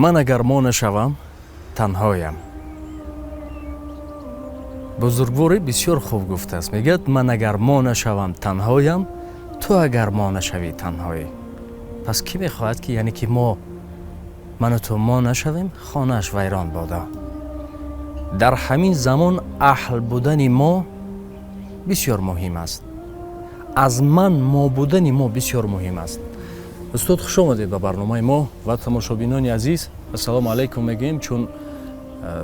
Ман агар мо нашавам, танҳоям. Бузургворе бисёр хуб гуфтааст, мегӯяд: ман агар мо нашавам, танҳоям, ту агар мо нашавӣ, танҳоӣ. Пас кӣ мехоҳад ки, яъне ки мо, ману ту мо нашавем, хонааш вайрон бода. Дар ҳамин замон аҳл будани мо бисёр муҳим аст. Аз ман мо будани мо бисёр муҳим аст. Устод, хуш омадед ба барномаи мо ва тамошобинони азиз, ассалому алайкум мегӯем, чун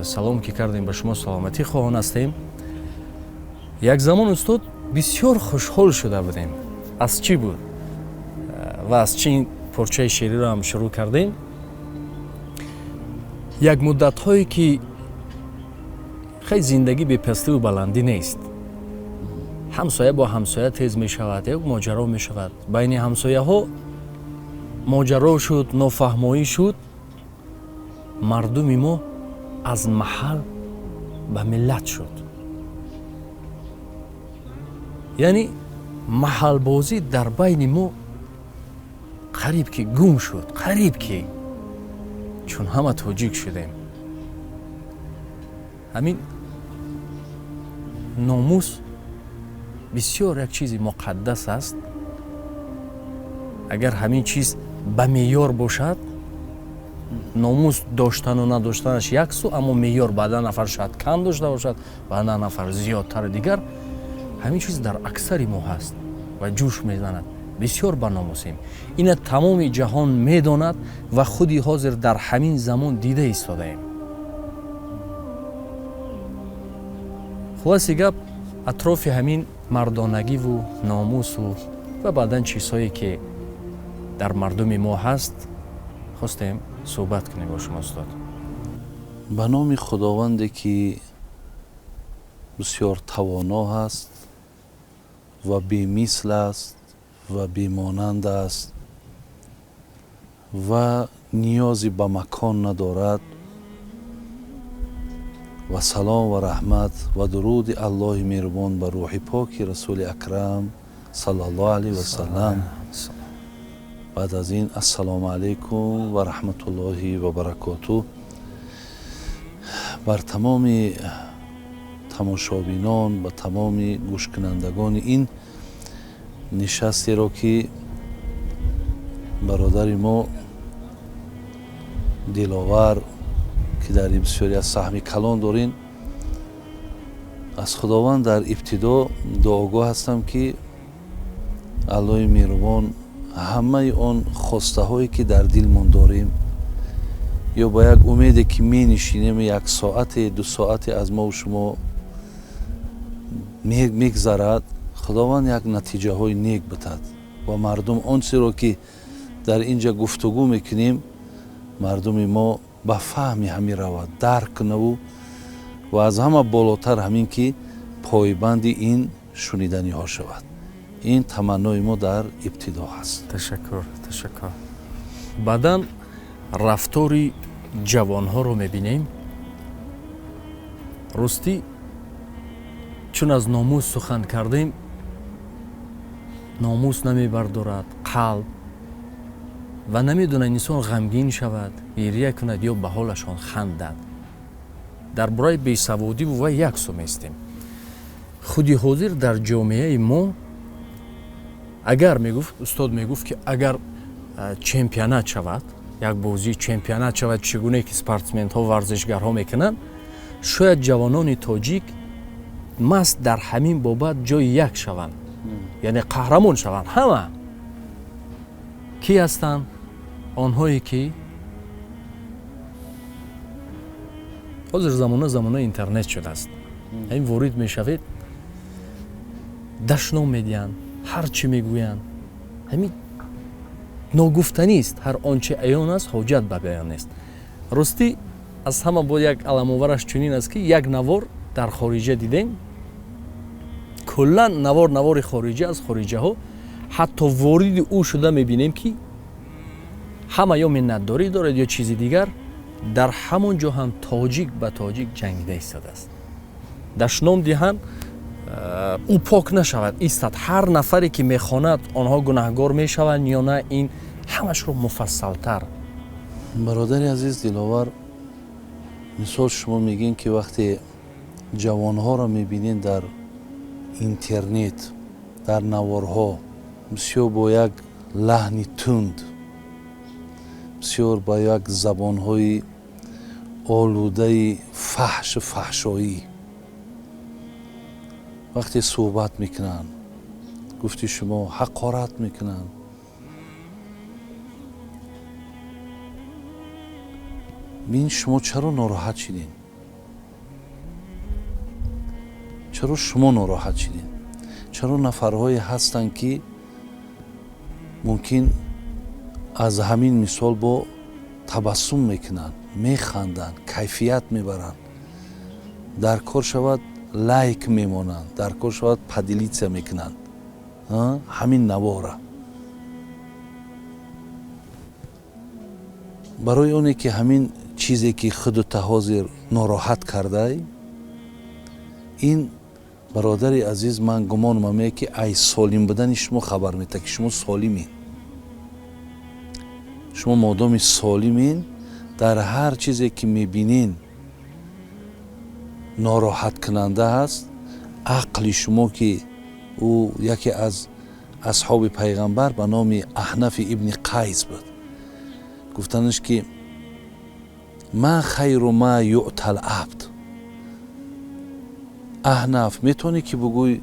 салом ки кардем ба шумо, саломатӣ хоҳон ҳастем. Як замон, устод, бисёр хушҳол шуда будем. Аз чӣ буд ва аз чӣ ин порчаи шеъриро ҳам шурӯъ кардем? Як муддатҳое ки хеле зиндагӣ бепастиву баландӣ нест, ҳамсоя бо ҳамсоя тез мешавад, як моҷаро мешавад, байни ҳамсояҳо моҷаро шуд, нофаҳмоӣ шуд. Мардуми мо аз маҳал ба миллат шуд, яъне маҳалбозӣ дар байни мо қариб ки гум шуд, қариб ки, чун ҳама тоҷик шудем. Ҳамин номус бисёр як чизи муқаддас аст. Агар ҳамин чиз ба меъёр бошад, номус доштану надоштанаш як су, аммо меъёр баъдан нафар шояд кам дошта бошад, баъдан нафар зиёдтар. Дигар ҳамин чиз дар аксари мо ҳаст ва ҷӯш мезанад. Бисёр ба номусем, ина тамоми ҷаҳон медонад ва худи ҳозир дар ҳамин замон дида истодаем. Хулоси гап, атрофи ҳамин мардонагиву номусу ва баъдан чизҳое ки дар мардуми мо ҳаст, хостем суҳбат кунем бо шумо, устод. Ба номи Худованде ки бисёр тавоно ҳаст ва бемисл аст ва бемонанд аст ва ниёзе ба макон надорад, ва салом ва раҳмат ва дуруди Аллоҳи меҳрубон ба рӯҳи поки Расули Акрам саллаллоҳу алайҳи васалам. Баъд аз ин, ассалому алайкум ва раҳматуллоҳи ва баракотуҳ бар тамоми тамошобинон, ба тамоми гӯшкунандагони ин нишастеро ки бародари мо Диловар, ки дар ин бисёре аз саҳми калон дорин. Аз Худованд дар ибтидо дуогоҳ ҳастам, ки Аллоҳи меҳрубон ҳамаи он хостаҳое ки дар дилмон дорем ё ба як умеде ки менишинем, як соате, ду соате аз мову шумо мегзарад, Худованд як натиҷаҳои нек битад ва мардум он чизеро ки дар ин ҷа гуфтугӯ мекунем, мардуми мо ба фаҳми ҳамин равад, дарк кунаву ва аз ҳама болотар ҳамин ки пойбанди ин шуниданиҳо шавад. Ин таманнои мо дар ибтидо ҳаст. Ташаккур, ташаккур. Баъдан рафтори ҷавонҳоро мебинем. Ростӣ, чун аз номус сухан кардем, номус намебардорад қалб ва намедонад инсон ғамгин шавад, гирия кунад ё ба ҳолашон хандад. Дар бораи бесаводиву вай як су местем. Худи ҳозир дар ҷомеаи мо, агар мегуфт устод, мегуфт ки агар чемпионат шавад, як бозии чемпионат шавад, чӣ гуне ки спортсменҳо, варзишгарҳо мекунанд, шояд ҷавонони тоҷик маст дар ҳамин бобат ҷои як шаванд, яъне қаҳрамон шаванд. Ҳама кӣ ҳастанд? Онҳое ки ҳозир замона замонаи интернет шудааст, ҳамин ворид мешавед, дашном медиҳанд, ҳар чӣ мегӯянд, ҳамин ногуфтанист. Ҳар он чи аён аст, ҳоҷат ба баён нест. Ростӣ, аз ҳама бо як аламовараш чунин аст, ки як навор дар хориҷа дидем. Куллан навор навори хориҷа, аз хориҷаҳо. Ҳатто вориди ӯ шуда мебинем, ки ҳама ё миннатдорӣ дорад ё чизи дигар. Дар ҳамон ҷо ҳам тоҷик ба тоҷик ҷангида истодааст, дашном диҳанд, ӯ пок нашавад, истад. Ҳар нафаре ки мехонад, онҳо гунаҳгор мешаванд ё на, ин ҳамашро муфассалтар. Бародари азиз Диловар, мисол шумо мегӯед, ки вақте ҷавонҳоро мебинед дар интернет, дар наворҳо, бисёр бо як лаҳни тунд, бисёр ба як забонҳои олудаи фаҳшу фаҳшоӣ вақте суҳбат мекунанд, гуфти шумо, ҳақорат мекунанд, бин, шумо чаро нороҳат шидин? Чаро шумо нороҳат шидин? Чаро нафарҳое ҳастанд, ки мумкин аз ҳамин мисол бо табассум мекунанд, механданд, кайфият мебаранд, дар кор шавад лайк мемонанд, дар кор шавад поделиться мекунанд ҳамин навора? Барои оне ки ҳамин чизе ки худута ҳозир нороҳат кардай, ин, бародари азиз, ман гумонам ме, ки ай солим будани шумо хабар метаҳад, ки шумо солимин. Шумо модоми солимин, дар ҳар чизе ки мебинин нороҳаткунанда ҳаст, ақли шумо, ки ӯ яке аз асҳоби пайғамбар ба номи Аҳнафи ибни Қайс буд, гуфтанаш ки ма хайру ма юътал абд. Аҳнаф, метавонӣ ки бугӯй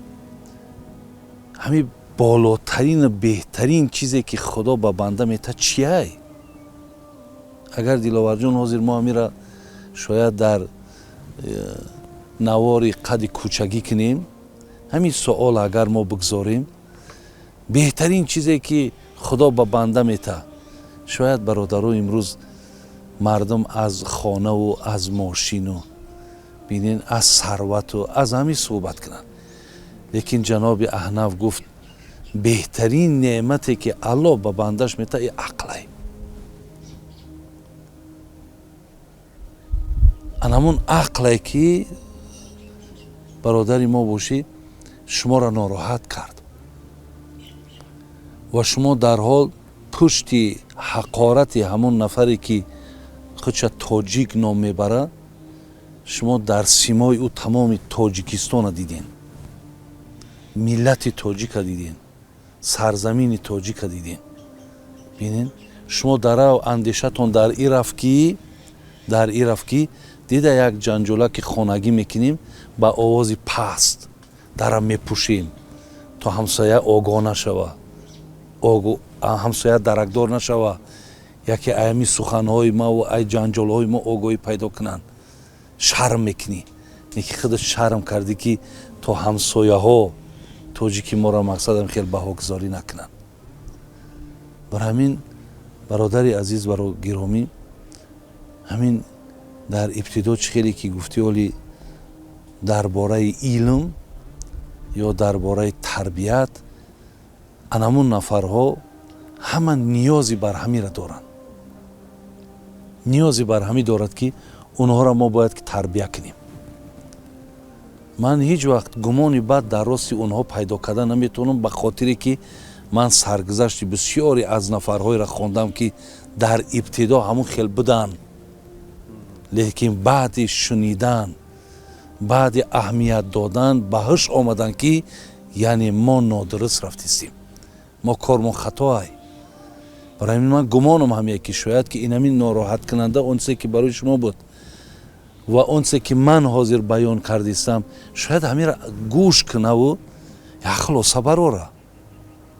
ҳамин болотарину беҳтарин чизе ки Худо ба банда метаҳад чиай? Агар, Диловарҷон, ҳозир мо ҳамира шояд дар навори қади кӯчагӣ кунем, ҳамин суол агар мо бигзорем, беҳтарин чизе ки Худо ба банда метаҳад, шояд, бародаро, имрӯз мардум аз хонаву аз мошину, бинен, аз сарвату аз ҳамин суҳбат кунанд. Лекин ҷаноби Аҳнаф гуфт: беҳтарин неъмате ки Аллоҳ ба бандаш метаҳад, и ақлай. Ан ҳамун ақле ки, бародари мо бошӣ, шуморо нороҳат кард ва шумо дарҳол пушти ҳақорати ҳамон нафаре ки худша тоҷик ном мебарад, шумо дар симои ӯ тамоми Тоҷикистона диден, миллати тоҷика диден, сарзамини тоҷика диден. Бинен, шумо дарав андешатон дар ин рафт, ки дида як ҷанҷолаки хонагӣ мекунем, ба овози паст дара мепӯшем, то ҳамсоя огоҳ нашава, ҳамсоя даракдор нашава, яке аями суханҳои маву ай ҷанҷолҳои мо огоҳӣ пайдо кунанд. Шарм мекунӣ, неки худат шарм кардӣ, ки то ҳамсояҳо тоҷики моро мақсадам хел баҳогузорӣ накунанд. Бар ҳамин, бародари азиз, баро гиромӣ, ҳамин дар ибтидо чӣ хеле ки гуфтӣ, оли дар бораи илм ё дар бораи тарбият, анамун нафарҳо ҳама ниёзи бар ҳамира доранд, ниёзи бар ҳамӣ дорад, ки онҳоро мо бояд ки тарбия кунем. Ман ҳеҷ вақт гумони бад дар рости онҳо пайдо карда наметавонам, ба хотире ки ман саргузашти бисёре аз нафарҳоеро хондам, ки дар ибтидо ҳамун хел буданд, лекин баъди шунидан, баъди аҳамият додан ба ҳуш омаданд, ки яъне мо нодуруст рафтистем, мо кормон хатоай. Барои ҳамин ман гумонам ҳамее, ки шояд ки ин ҳамин нороҳаткунанда он чизе ки барои шумо буд ва он чизе ки ман ҳозир баён кардистам, шояд ҳамира гӯш кунаву як хулоса барора.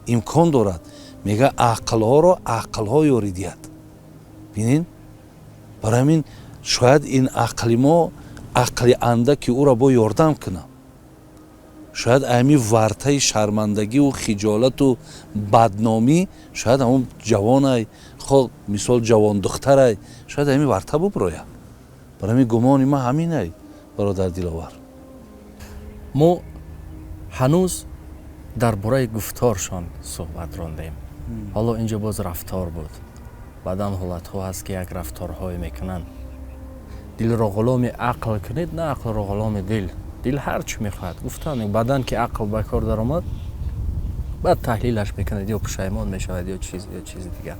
Имкон дорад, мега, ақлҳоро ақлҳо ёрӣ диҳад. Бинин, барои ҳамин шояд ин ақли мо ақли андаки ӯро бо ёрдам кунам, шояд ами вартаи шармандагиву хиҷолату бадномӣ, шояд ҳамон ҷавонай, хо мисол ҷавондухтарай, шояд ами варта буброяд. Барои ҳамин гумони ман ҳаминай, бародар Диловар. Мо ҳанӯз дар бораи гуфторшон суҳбат рондем, ҳоло инҷо боз рафтор буд. Баъдан ҳолатҳо ҳаст, ки як рафторҳое мекунанд. Дилро ғуломи ақл кунед, на ақлро ғуломи дил. Дил ҳар чӣ мехоҳад гуфтан, баъдан ки ақл ба кор даромад, баъд таҳлилаш мекунад, ё пушаймон мешавад, ё чиз, ё чизи дигар.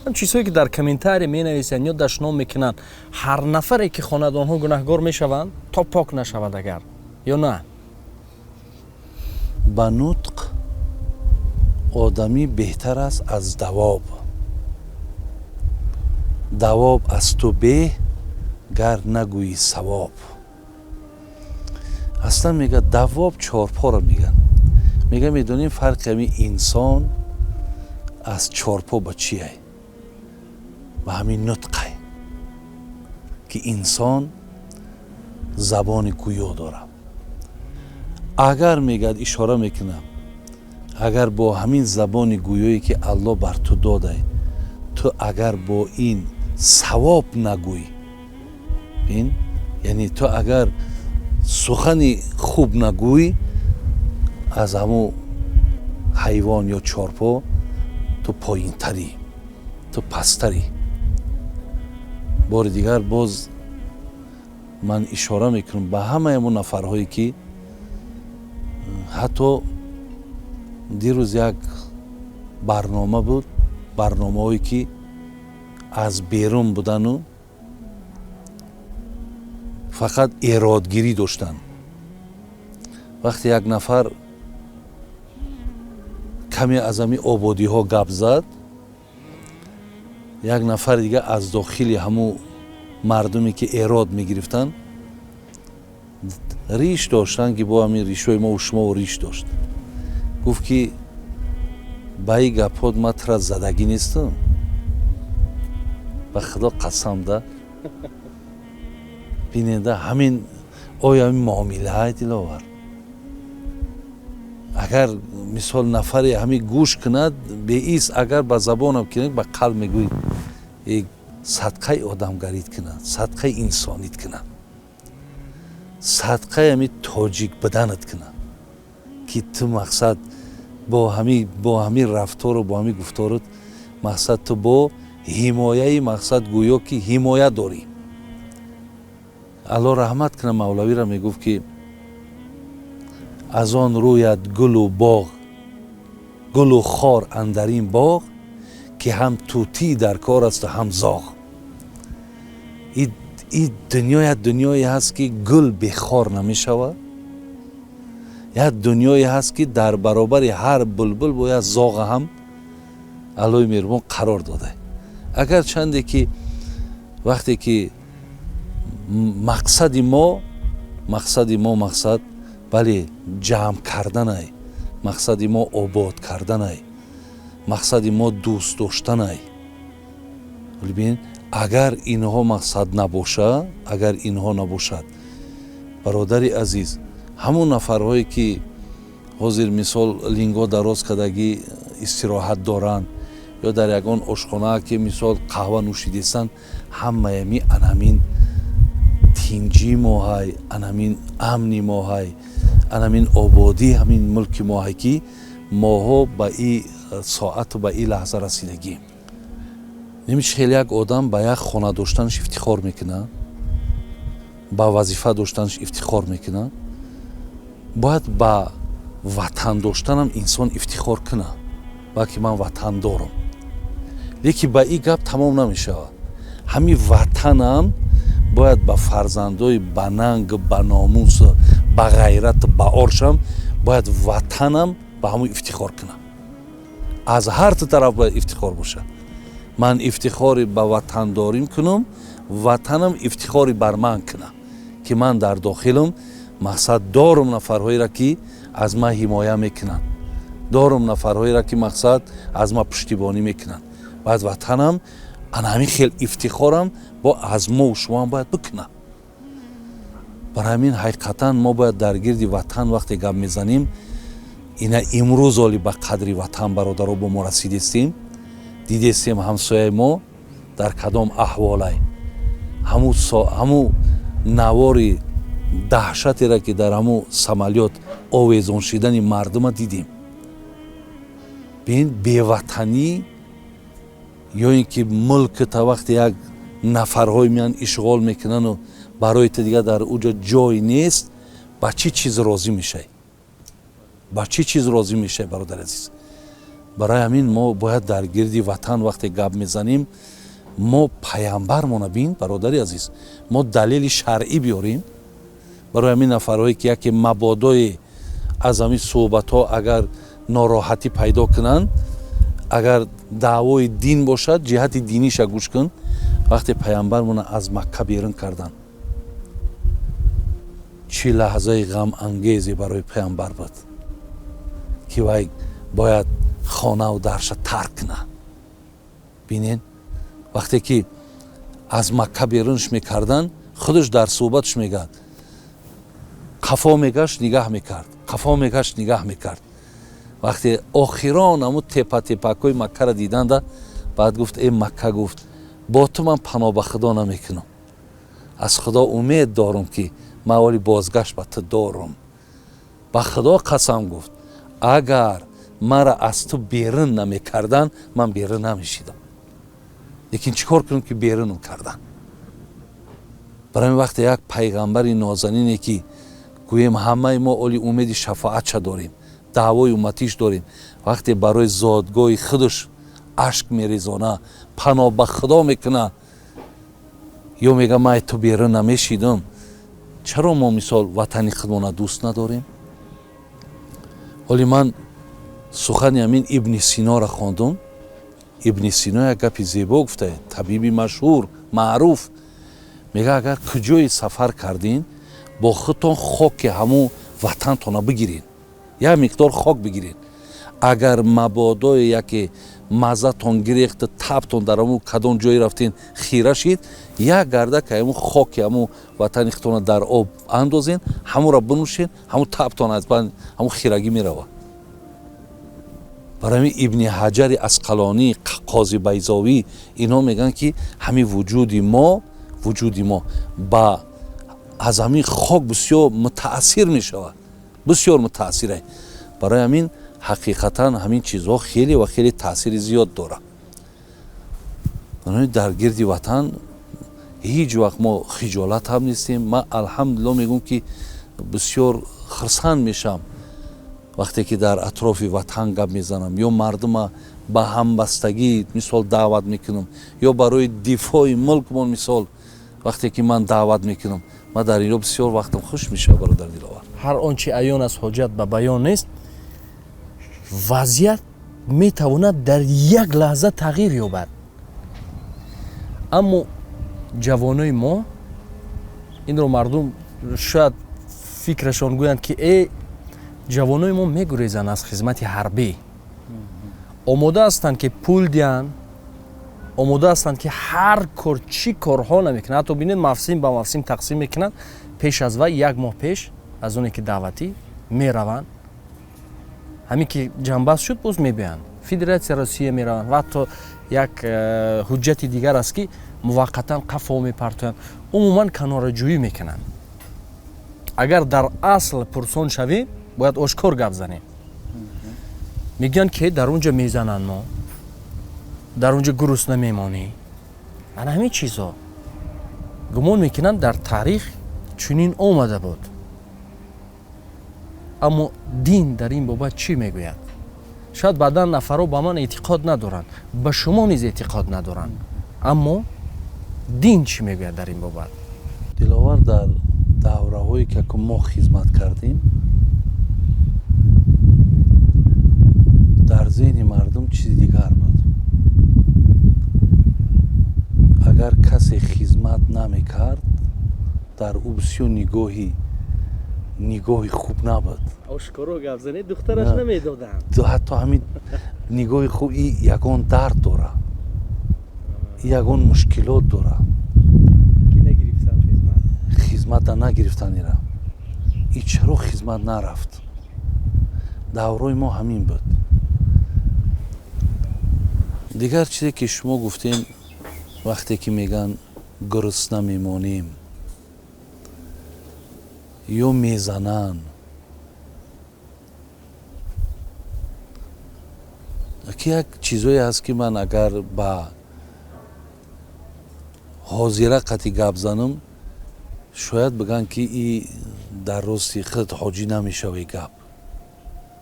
Чизҳое ки дар комментарий менависанд ё дашном мекунанд, ҳар нафаре ки хонад, онҳо гунаҳгор мешаванд, то пок нашавад агар ё на? Ба нутқ одамӣ беҳтар аст аз давоб. Давоб аз ту беҳ, гар нагӯӣ савоб. Аслан мега, давоб чорпоро меган. Мега, медонем, фарқи ҳамин инсон аз чорпо ба чие? Ба ҳамин нутқай, ки инсон забони гӯё дорад. Агар, мегӯяд, ишора мекунам, агар бо ҳамин забони гӯёе, ки Аллоҳ бар ту додай, ту агар бо ин савоб нагӯй, бин, яъне ту агар сухани хуб нагӯй, аз ҳамун ҳайвон ё чорпо ту поинтарӣ, ту пасттарӣ. Бори дигар боз ман ишора мекунам ба ҳамаи ҳамун нафарҳое, ки ҳатто дирӯз як барнома буд, барномаҳое ки аз берун будану фақат эродгирӣ доштанд. Вақте як нафар каме аз ҳамин ободиҳо гап зад, як нафари дига аз дохили ҳамун мардуме, ки эрод мегирифтанд, риш доштанд, ки бо ҳамин ришҳои мову шумову риш дошт, гуфт, ки ба ин гапҳот ман тура задагӣ нестам, ба Худо қасам да. Бинеда, ҳамин оё ҳамин муомилаҳай, Диловар? Агар мисол нафаре ҳамин гӯш кунад, беис агар ба забонам кунад, ба қалб мегӯй, садқаи одамгарит кунад, садқаи инсонит кунад, садқаи ҳамин тоҷик буданат кунад, ки ту мақсад бо ҳамин рафтору бо ҳамин гуфторут, мақсад, ту бо ҳимояи, мақсад, гӯё ки ҳимоя дорӣ. Алло раҳмат кунад мавлавиро, мегуфт, ки аз он рӯяд гулу боғ, гулу хор андар ин боғ, ки ҳам тӯтӣ дар кор асту ҳам зоғ. И дунё як дунёе ҳаст, ки гул бехор намешавад. Як дунёе ҳаст, ки дар баробари ҳар булбул бояд зоға ҳам Аллои меҳрубон қарор дода. Агар чанде ки вақте ки мақсади мо мақсад, бале, ҷамъ карданай, мақсади мо обод карданай, мақсади мо дӯст доштанай. Бибин, агар инҳо мақсад набошад, агар инҳо набошад, бародари азиз, ҳамон нафарҳое, ки ҳозир мисол линго дароз кардагӣ истироҳат доранд ё дар ягон ошхона, ки мисол қаҳва нӯшидестанд, ҳамаями анамин тинҷии моҳай, анамин амни моҳай, анамин ободии ҳамин мулки моҳай, ки моҳо ба и соату ба и лаҳза расидагӣ. Немиш хеле як одам ба як хона доштанаш ифтихор мекунад, ба вазифа доштанаш ифтихор мекунад, бояд ба ватан доштанам инсон ифтихор кунад, балки ман ватан дорам. Лекин ба ин гап тамом намешавад. Ҳамин ватанам бояд ба фарзандои ба нанг, ба номус, ба ғайрат, ба оршам, бояд ватанам ба ҳамон ифтихор кунам. Аз ҳар ту тараф бояд ифтихор бошад. Ман ифтихори ба ватандорим кунам, ватанам ифтихори бар ман кунам, ки ман дар дохилам, мақсад, дорум нафарҳоеро, ки аз ман ҳимоя мекунанд, дорум нафарҳоеро, ки, мақсад, аз ман пуштибонӣ мекунанд. Баъд ватанам ана ҳамин хел ифтихорам бо аз мову шумоам бояд бикунам. Барои ҳамин ҳақиқатан мо бояд дар гирди ватан вақте гап мезанем, ина имрӯз оли ба қадри ватан, бародаро, бо мо расидестем, дидестем ҳамсояи мо дар кадом аҳволай. Ҳамун навори даҳшатеро, ки дар ҳамун самолёт овезон шидани мардума дидем. Бин, беватанӣ ё ин ки мулк та вақте як нафарҳое меянд, ишғол мекунану барои ту дигар дар уҷо ҷой нест, ба чӣ чиз розӣ мешавӣ? Ба чӣ чиз розӣ мешавӣ, бародари азиз? Барои ҳамин мо бояд дар гирди ватан вақте гап мезанем, мо пайғамбармона бин, бародари азиз, мо далели шаръӣ биёрем. Барои ҳамин нафарҳое ки яке мабодое аз ҳамин суҳбатҳо агар нороҳатӣ пайдо кунанд, агар даъвои дин бошад, ҷиҳати диниша гӯш кун. Вақте пайғамбармона аз Макка берун карданд, чӣ лаҳзаи ғамангезе барои пайғамбар буд, ки вай бояд хонаву дарша тарк кунад. Бинен, вақте ки аз Макка берунш мекарданд, худаш дар суҳбатш мегӯяд, қафо мегашт, нигаҳ мекард, қафо мегашт, нигаҳ мекард. Вақте охирон ҳамун тепа-тепакҳои Маккаро диданда, баъд гуфт: э Макка, гуфт, бо ту ман паноҳ ба Худо намекунам, аз Худо умед дорам, ки ман оли бозгашт ба ту дорам. Ба Худо қасам, гуфт, агар мара аз ту берун намекарданд, ман берун намешидам, лекин чӣ кор кунам, ки берунам карданд? Барои ҳамин вақте як пайғамбари нозанине, ки гӯем ҳамаи мо оли умеди шафоатша дорем, даъвои умматиш дорем, вақте барои зодгоҳи худаш ашк мерезона, паноҳ ба Худо мекуна ё мега ман ту берун намешидам, чаро мо мисол ватани худмона дӯст надорем? Ҳоли ман сухани ҳамин Ибни Синора хондум. Ибни Сино як гапи зебо гуфта, табиби машҳур, маъруф, мега: агар куҷое сафар кардин, бо худтон хоки ҳамун ватантона бигирен, як миқдор хок бигирен. Агар мабодое яке маззатон гирехта, табтон дар ҳамун кадом ҷое рафтен хира шид, як гардака ҳамун хоки ҳамун ватани худтона дар об андозен, ҳамонро бинӯшен, ҳамун табтон аз банд, ҳамун хирагӣ меравад. Барои ҳамин Ибни Ҳаҷари Асқалонӣ, Қози Байзовӣ, инҳо мегӯянд, ки ҳамин вуҷуди мо ба аз ҳамин хок бисёр мутаассир мешавад, бисёр мутаассира. Барои ҳамин ҳақиқатан ҳамин чизҳо хеле ва хеле таъсири зиёд дорад. Дар гирди ватан ҳеҷ вақт мо хиҷолат ҳам нестем. Ман алҳамдулилло мегӯм, ки бисёр хурсанд мешавам, вақте ки дар атрофи ватан гап мезанам ё мардума ба ҳамбастагӣ мисол даъват мекунам, ё барои дифои мулкмон мисол вақте ки ман даъват мекунам, ман дар инҷо бисёр вақтам хуш мешавад, бародар Диловар. Ҳар он чи аён аст, ҳоҷат ба баён нест. Вазъият метавонад дар як лаҳза тағйир ёбад, аммо ҷавонои мо инро мардум шояд фикрашон гӯянд, ки э ҷавонои мо мегурезанд аз хизмати ҳарбӣ, омода ҳастанд, ки пул диҳанд, омода ҳастанд, ки ҳар кор, чӣ корҳо намекунанд. Ҳатто бинед, мавсим ба мавсим тақсим мекунанд, пеш аз вай як моҳ пеш аз оне ки даъватӣ мераванд, ҳамин ки ҷанбаст шуд, боз мебиёянд, Федератсия Россия мераванд ва ҳатто як ҳуҷҷати дигар аст, ки муваққатан қафо мепартоянд, умуман канораҷӯӣ мекунанд. Агар дар асл пурсон шавем, бояд ошкор гап занем, мегӯянд, ки дар он ҷо мезананд, мо дар он ҷо гурусна мемонӣ. Ана ҳамин чизҳо гумон мекунанд, дар таърих чунин омада буд. Аммо дин дар ин бобат чӣ мегӯяд? Шояд баъдан нафарҳо ба ман эътиқод надоранд, ба шумо низ эътиқод надоранд, аммо дин чӣ мегӯяд дар ин бобат? Диловар, дар давраҳое ки мо хизмат кардем, дар зеҳни мардум чизи дигар буд. Агар касе хизмат намекард, дар ӯ бисёр нигоҳи хуб набуд. Ошкоро гап занед, духтараш намедоданд. Ҳатто ҳамин нигоҳи хуб и ягон дард дора, ягон мушкилот дора, хизмата нагирифтанира, и чаро хизмат нарафт? Даврои мо ҳамин буд. Дигар чизе ки шумо гуфтем, вақте ки мегӯянд гурусна мемонем ё мезананд, ки як чизое ҳаст, ки ман агар ба ҳозира қати гап занам, шояд бигӯянд, ки и дар рости худ ҳоҷӣ намешавӣ, гап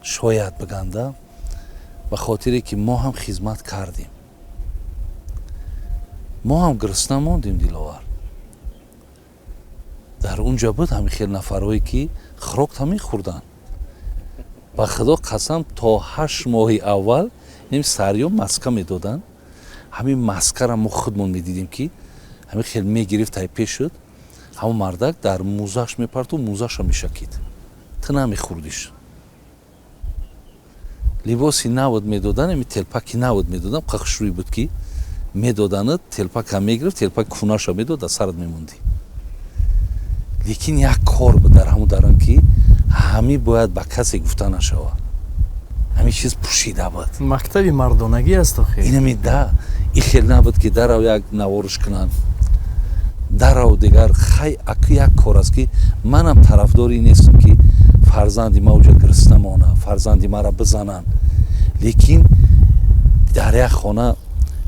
шояд биганда. Ба хотире ки мо ҳам хизмат кардем, мо ҳам гурусна мондем. Диловар, дар он ҷо буд ҳамин хел нафарҳое, ки хӯрокта мехӯрданд. Ба Худо қасам, то 8 моҳи аввал ним сарё маска медоданд. Ҳамин маскара мо худмон медидем, ки ҳамин хел мегирифт, тай пеш шуд, ҳамон мардак дар мӯзаш мепарту, мӯзаша мешакид, ту намехӯрдиш. Либоси навод медодан, ами телпаки навод медодан, қахшрӯй буд, ки медоданад, телпака мегирифт, телпаки кунаша медод, дар сарат мемондӣ. Лекин як кор буд дар ҳамун дарон, ки ҳамӣ бояд ба касе гуфта нашавад, ҳамин чиз пӯшида буд. Мактаби мардонагӣ аст охи. Инами да и хел набуд, ки дарав як наворш кунанд, дарав дигар. Хай, аку як кор аст, ки манам тарафдори нестам, ки фарзанди ма уҷа гирифта мона, фарзанди мара бизананд. Лекин дар як хона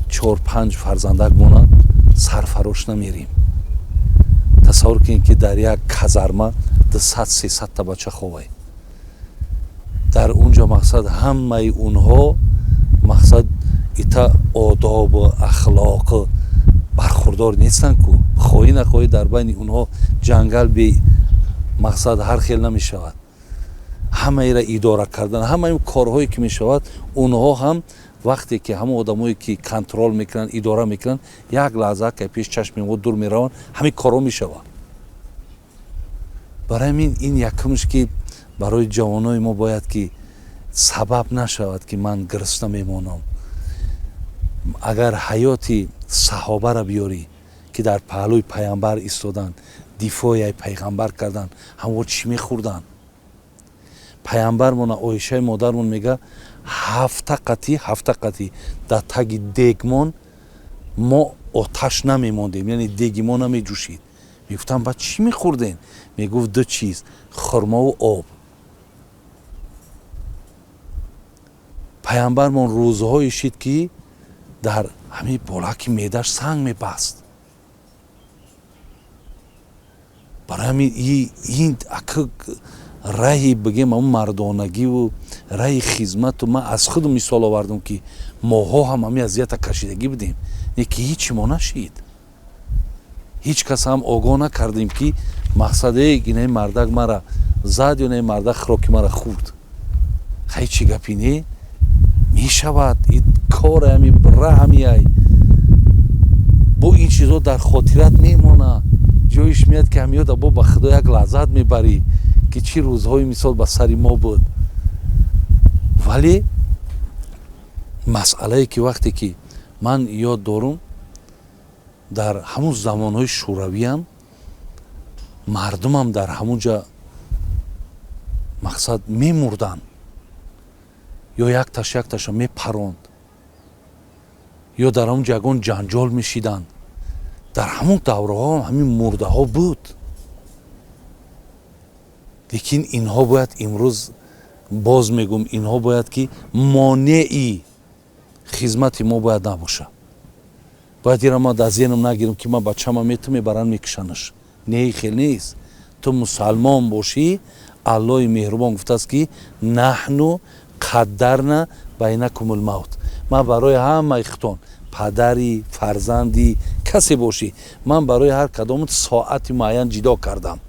чор панҷ фарзандак мона, сарфарош намерим. Тасаввур кунед, ки дар як казарма 200, 300-та бача ховай. Дар он ҷо мақсад ҳамаи онҳо мақсад ита одобу ахлоқ бархурдор нестанд ку. Хоҳӣ нахоҳӣ, дар байни онҳо ҷангал бе мақсад ҳар хел намешавад. Ҳамаеро идора кардан, ҳамаи корҳое ки мешавад, онҳо ҳам вақте ки ҳамон одамое ки контроль мекунанд, идора мекунанд, як лаҳза ка пеш чашми мо дур мераванд, ҳамин корҳо мешавад. Барои ҳамин ин якумш, ки барои ҷавонои мо бояд ки сабаб нашавад, ки ман гирифта мемонам. Агар ҳаёти саҳобаро биёрӣ, ки дар паҳлӯи пайғамбар истоданд, дифои пайғамбар карданд, ҳамво чӣ мехӯрданд? Пайғамбармона Оишаи модармон мега: ҳафта қатӣ, ҳафта қатӣ дар таги дегмон мо оташ намемондем, яъне деги мо намеҷӯшид. Мегуфтам: «Ба чӣ мехӯрдем?» Мегуфт: «Ду чиз: хурмову об». Пайғамбармон рӯзҳое шид, ки дар ҳамин болаки меъдаш санг мебаст. Барои ҳамин ин ака раҳи бигем, ҳамун мардонагиву раҳи хизмату ман аз худ мисол овардам, ки моҳо ҳам ҳамин азията кашидагӣ будем, не ки ҳичи мо нашид, ҳеҷ кас ҳам огоҳ накардем, ки мақсад э инаи мардак мара зад ё наи мардак хӯроки мара хӯрд. Хай, чӣ гапи не мешавад, кор ҳами раҳамиай бо ин чизо дар хотират мемона. Ҷоиш меяд, ки ҳамиёда бо ба Худо як лаззат мебарӣ, ки чӣ рӯзҳои мисол ба сари мо буд. Вале масъалае ки вақте ки ман ёд дорум, дар ҳамун замонҳои шӯравиам мардумам дар ҳамун ҷа мақсад мемурданд, ё якташ якташа мепаронд, ё дар ҳамун ҷо ягон ҷанҷол мешиданд. Дар ҳамун давраҳо ҳамин мурдаҳо буд. Лекин инҳо бояд, имрӯз боз мегӯм, инҳо бояд ки монеи хизмати мо бояд набошад. Бояд ира ман дар зеҳнам нагирам, ки ман бачама мету мебаранд, мекушанаш. Не, хел нест. Ту мусалмон бошӣ, Аллоҳи меҳрубон гуфтааст, ки наҳну қаддарна байнакумул мавт. Ман барои ҳамаи хитон, падари, фарзанди касе бошӣ, ман барои ҳар кадомат соати муайян ҷидо кардам.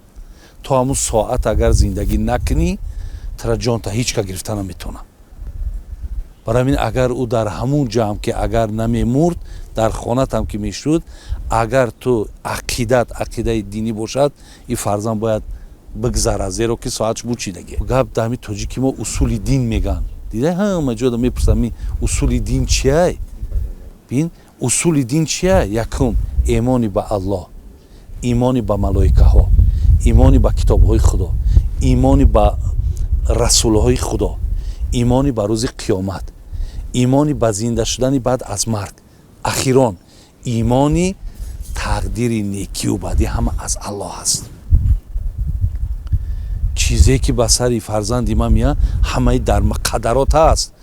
То ҳамун соат агар зиндагӣ накунӣ, тара ҷонта ҳеҷ ка гирифта наметавонам. Барои ҳамин агар ӯ дар ҳамун ҷамъ ки агар намемурд, дар хонатам ки мешуд, агар ту ақидат ақидаи динӣ бошад, ин фарзанд бояд бигзарад, зеро ки соатш бучидагӣ. Гап дар ҳамин тоҷики мо усули дин мегӯянд. Дида, ҳама ҷода мепурсам: усули дин чиай? Бин, усули дин чия? Якум, имони ба Аллоҳ, имони ба малоикаҳо, имони ба китобҳои Худо, имони ба расулҳои Худо, имони ба рӯзи қиёмат, имони ба зинда шудани баъд аз марг, ахирон имони тақдири некию бадӣ ҳама аз Аллоҳ аст. Чизе ки ба сари фарзанди ман меяд, ҳамаи дар муқаддарот аст.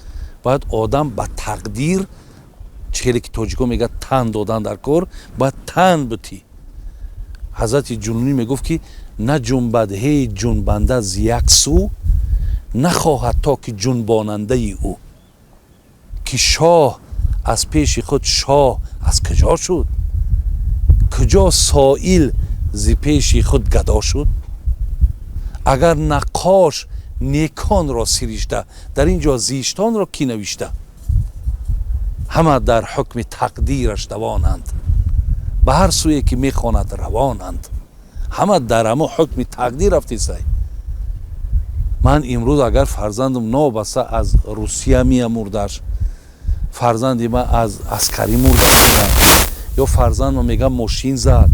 Бояд одам ба тақдир, чӣ хеле ки тоҷико мегӯяд, тан додан дар кор, бояд тан бутӣ. Ҳазрати Ҷунунӣ мегуфт, ки наҷунбад ҳеҷ ҷунбанда зи як сӯ, нахоҳад то ки ҷунбонандаи ӯ. Ки шоҳ аз пеши худ шоҳ аз куҷо шуд? Куҷо соил зи пеши худ гадо шуд? Агар наққош неконро сиришта, дар ин ҷо зиштонро кӣ навишта? Ҳама дар ҳукми тақдираш давонанд, ба ҳар сӯе ки мехонад равонанд. Ҳама дар ҳамо ҳукми тақдир рафтисай. Ман имрӯз агар фарзандам нобаста аз Русия мия мурдаш, фарзанди ман аз аскарӣ мурда, ё фарзандам мегӯяд, мошин зад,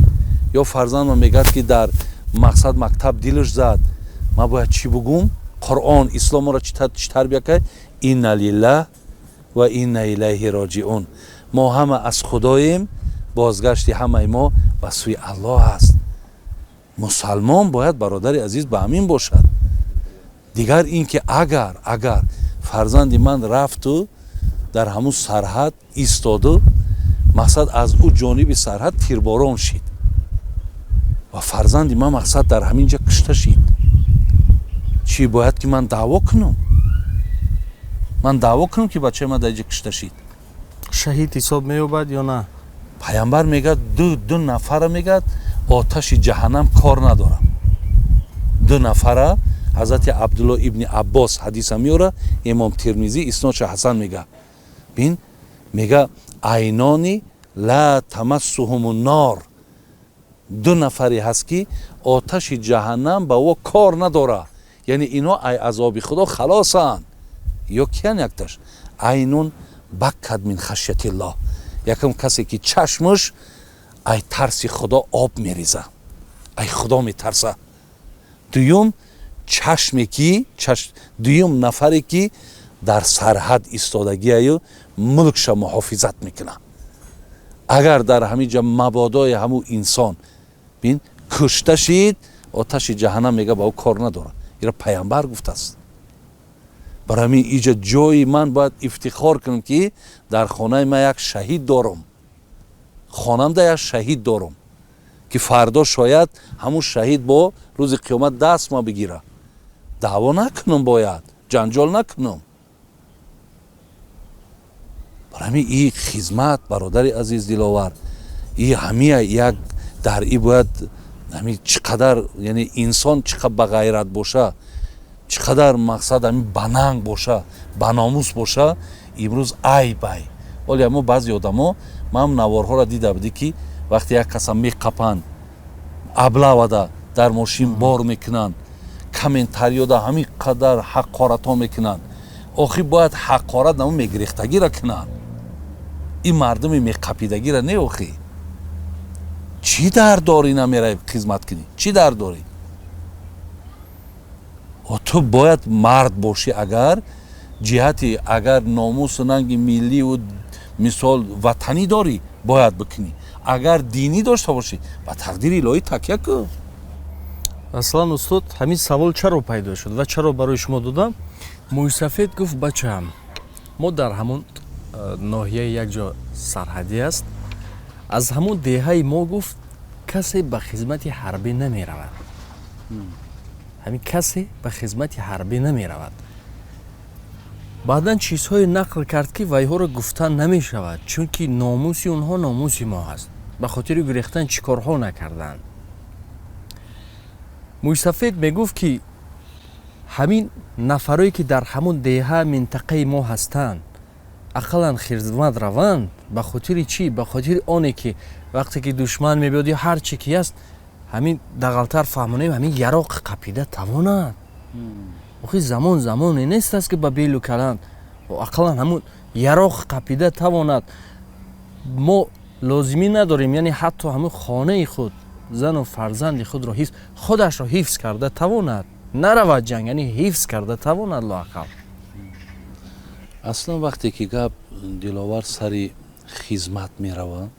ё фарзандам мегӯяд, ки дар мақсад мактаб дилаш зад, ман бояд чӣ бугум? Қуръон, ислом моро чӣ тарбия кард? Инна лиллаҳ ва инна илайҳи роҷиун. Мо ҳама аз Худоем, бозгашти ҳамаи мо ба сӯи Аллоҳ аст. Мусалмон бояд, бародари азиз, ба ҳамин бошад. Дигар ин ки агар фарзанди ман рафту дар ҳамун сарҳад истоду, мақсад, аз ӯ ҷониби сарҳад тирборон шид ва фарзанди ман, мақсад, дар ҳамин ҷа кушта шид, чӣ бояд ки ман даъво кунам? Ман даъво кунам, ки бачаи ман дар инҷа кушта шид? Шаҳид ҳисоб меёбад ё на? Пайғамбар мегӯяд, ду нафара, мегӯяд, оташи ҷаҳаннам кор надорам. Ду нафара. Ҳазрати Абдулло ибни Аббос ҳадиса меёра, Имом Термизӣ иснодша ҳасан мега. Бин, мега: عینان لا تمسهما النار. Ду нафаре ҳаст, ки оташи ҷаҳаннам ба ӯ кор надора, яъне ино ай азоби Худо халосанд. Ё киян? Якташ: عین بکت من خشية الله. Якам касе ки чашмаш ай тарси Худо об мереза, ай Худо метарса. Дуюм чашме ки, дуюм нафаре ки дар сарҳад истодагиаю мулкша муҳофизат мекунад. Агар дар ҳамин ҷа мабодои ҳамун инсон, бин, кушта шид, оташи ҷаҳаннам, мега, ба ӯ кор надорад. Ира пайғамбар гуфтааст. Барои ҳамин иҷа ҷои ман бояд ифтихор кунам, ки дар хонаи ман як шаҳид дорам, хонамда як шаҳид дорам, ки фардо шояд ҳамун шаҳид бо рӯзи қиёмат даст ма бигира. Даъво накунам, бояд ҷанҷол накунам. Барои ҳамин и хизмат, бародари азиз Диловар, и ҳамия як дар и бояд ҳами чӣ қадар, яъне инсон чӣ қадар бағайрат боша, чӣ қадар, мақсад, ҳами бананг боша, баномус боша. Имрӯз айб ай ҳоле мо баъзе одамо, ман наворҳоро дида будӣ, ки вақте як каса меқапанд, аблавада дар мошин бор мекунанд, комментариёда ҳамин қадар ҳақоратҳо мекунанд. Охир бояд ҳақорат намо мегирехтагиро кунанд, ин мардуми меқапидагиро не. Охи, чӣ дард дорӣ, намеравӣ хизмат кунӣ? Чӣ дард дорӣ? Ту бояд мард бошӣ. Агар ҷиҳати, агар номусу нанги милливу, мисол, ватанӣ дорӣ, бояд бикунӣ. Агар динӣ дошта бошӣ, ба тақдири илоҳӣ такя кун. Аслан, устод, ҳамин савол чаро пайдо шуд ва чаро барои шумо додам? Мӯйсафед гуфт: «Бачаам, мо дар ҳамон ноҳияи як ҷо сарҳадӣ аст, аз ҳамон деҳаи мо, гуфт, касе ба хизмати ҳарбӣ намеравад, ҳамин касе ба хизмати ҳарбӣ намеравад». Баъдан чизҳое нақл кард, ки вайҳоро гуфтан намешавад, чунки номуси онҳо номуси мо ҳаст. Ба хотири гурехтан чӣ корҳо накарданд. Мӯйсафед мегуфт, ки ҳамин нафарое ки дар ҳамон деҳа, минтақаи мо ҳастанд, ақаллан хизмат раванд. Ба хотири чӣ? Ба хотири оне ки вақте ки душман мебиёд ё ҳар чӣ ки аст, ҳамин дағалтар фаҳмонем, ҳамин яроқ қапида тавонад. Охи, замон замоне нест аст, ки ба белу каланд. Ақаллан ҳамун яроқ қапида тавонад. Мо лозимӣ надорем, яъне ҳатто ҳамун хонаи худ, зану фарзанди худро ҳифз, худашро ҳифз карда тавонад, наравад ҷанг, яъне ҳифз карда тавонад лоақал. Аслан, вақте ки гап, Диловар, сари хизмат меравад,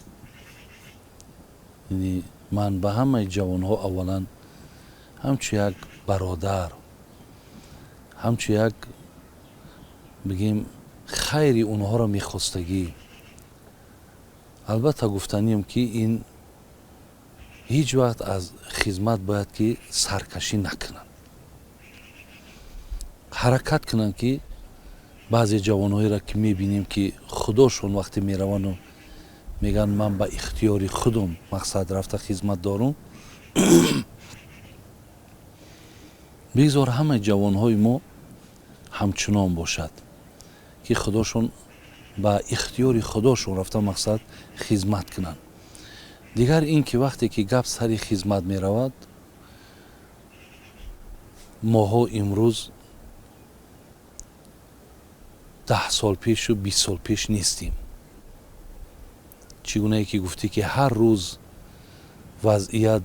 яъне ман ба ҳамаи ҷавонҳо аввалан ҳамчун як бародар, ҳамчун як, бигем, хайри онҳоро мехостагӣ, албатта, гуфтанием, ки ин ҳеҷ вақт аз хизмат бояд ки саркашӣ накунанд, ҳаракат кунанд, ки Баъзе ҷавонҳоеро ки мебинем, ки худошон вақте меравану мегӯянд, ман ба ихтиёри худум мақсад рафта хизмат дорум. Бигзор ҳамаи ҷавонҳои мо ҳамчунон бошад, ки худошон ба ихтиёри худошон рафта мақсад хизмат кунанд. Дигар ин ки вақте ки гап сари хизмат меравад, моҳо имрӯз 10 сол пешу 20 сол пеш нестем. Чӣ гунае ки гуфтӣ, ки ҳар рӯз вазъият